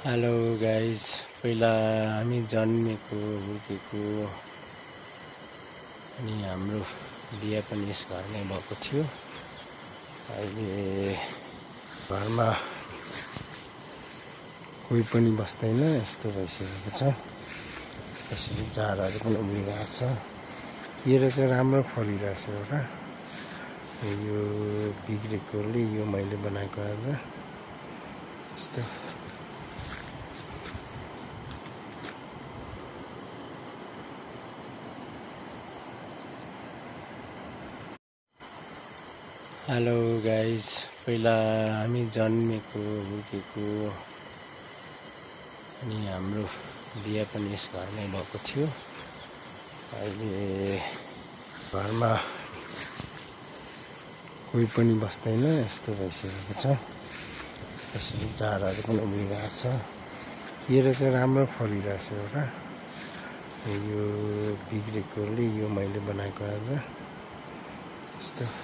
Hello guys, पहिला हामी जन्मेको हुर्केको अनि हाम्रो बिहा पनि यस घरमै भएको थियो। अहिले घरमा कोही पनि बस्दैन, यस्तो भइसकेको छ। यसरी झारहरू पनि उम्रिरहेको छ। केरा चाहिँ राम्रो फलिरहेछ एउटा। यो बिग्रेकोले यो मैले बनाएको आज यस्तो। हेलो गाइज, पहिला हामी जन्मेको हुर्केको अनि हाम्रो बिहा पनि यस घरमै भएको थियो। अहिले घरमा कोही पनि बस्दैन, यस्तो भइसकेको छ। यसरी झारहरू पनि उम्रिरहेको छ। केरा चाहिँ राम्रो फलिरहेछ एउटा। यो बिग्रेकोले यो मैले बनाएको आज यस्तो।